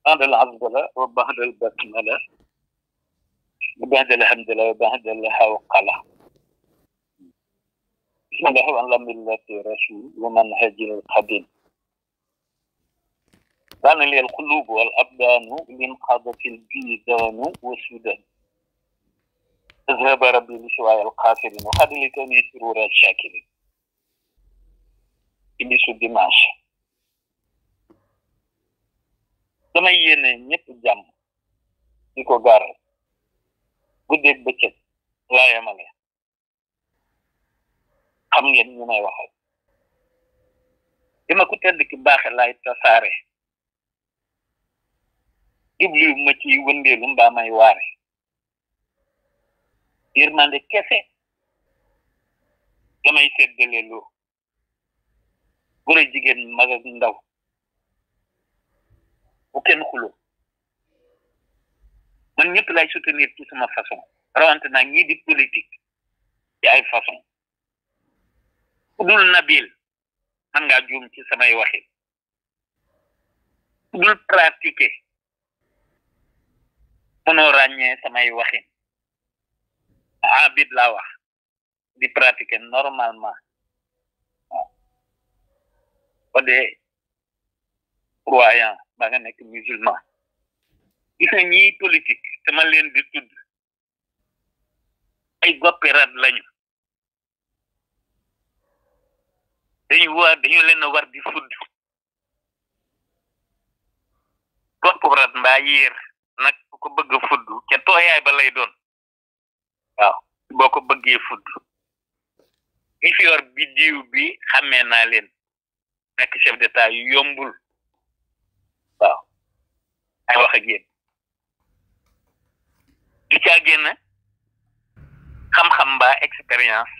بعد العزلة وبعد البسملة وبعد الحمدلة وبعد الحوقلة بسم الله على ملة رسول ومنهج القديم بان لي القلوب والأبدان لانقضت البيدان والسودان اذهب ربي لسواء القافلين وخذ لكوني سرور الشاكرين إني سو ديماش damay yéene ñëpp jàmm di ko gaaral guddeeg bëccëg laa yemale xam ngeen ñu may waxal dima ku tedd ki baaxe laay tasaare jublu ma ci wëndeelu mbaa may waare yërmande kese damay seddale loo góor ak jigéen mag ak ndaw bu kenn xuloo man ñëpp lay soutenir ci sama façon rawante nag ñii di politique ci ay façon ku dul nabil man ngaa juum ci samay waxin ku dul pratiquer mënoo ràññee samay waxin abid laa wax di pratiquer normalement waaw ba dee croyant ba nga nekk musulman gis nga ñii politique sama leen di tudd ay goppirat lañu dañu leen a war di fudd goppirat mbaa yéer nag ku ko bëgg a fudd ca tooyaay ba lay doon waaw boo ko bëggee fudd ñi fi yor biddiw bi xàmmee naa leen nekk chef d'état yu yombul waaw ay wax ak yéen du caa génn xam-xam mbaa expérience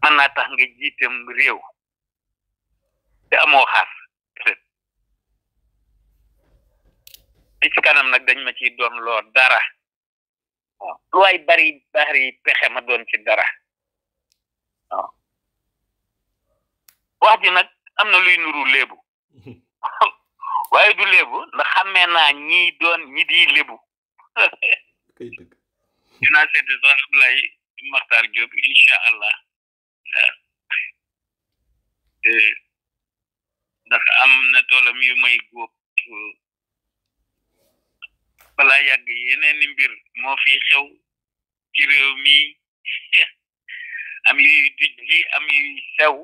mën naa tax nga jiitam réew te amoo xaas li ci kanam nag dañ ma ciy doon loo dara waaw lu waay bari pexe ma doon ci dara waaw wax ji nag am na luy nuru léebu waaye du léebu ndax xàmmee naa ñi di lébu dinaa seeti sax Ablaye Makhtar Diop incha allah ndax am na toolam yu may góob balaa yàgg yeneen mbir moo fi xew ci réew mi am yuy dijji am yuy sew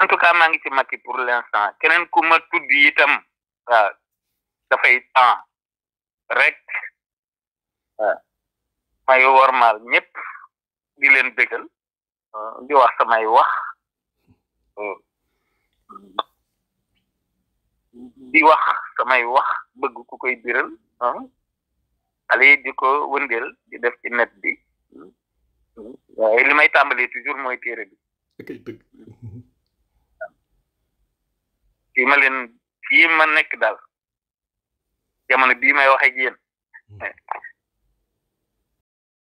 en tout cas maa ngi ci Macky pour l'instant keneen ku ma tudd itam waaw dafay temps rek waaw may wormaal ñëpp di leen bégal di wax samay wax bëgg ku koy biral xale yi di ko wëndeel di def ci net bi waaye li may tàmbalee toujours mooy téere bi fii ma nekk daal jamono bii may wax ak yéen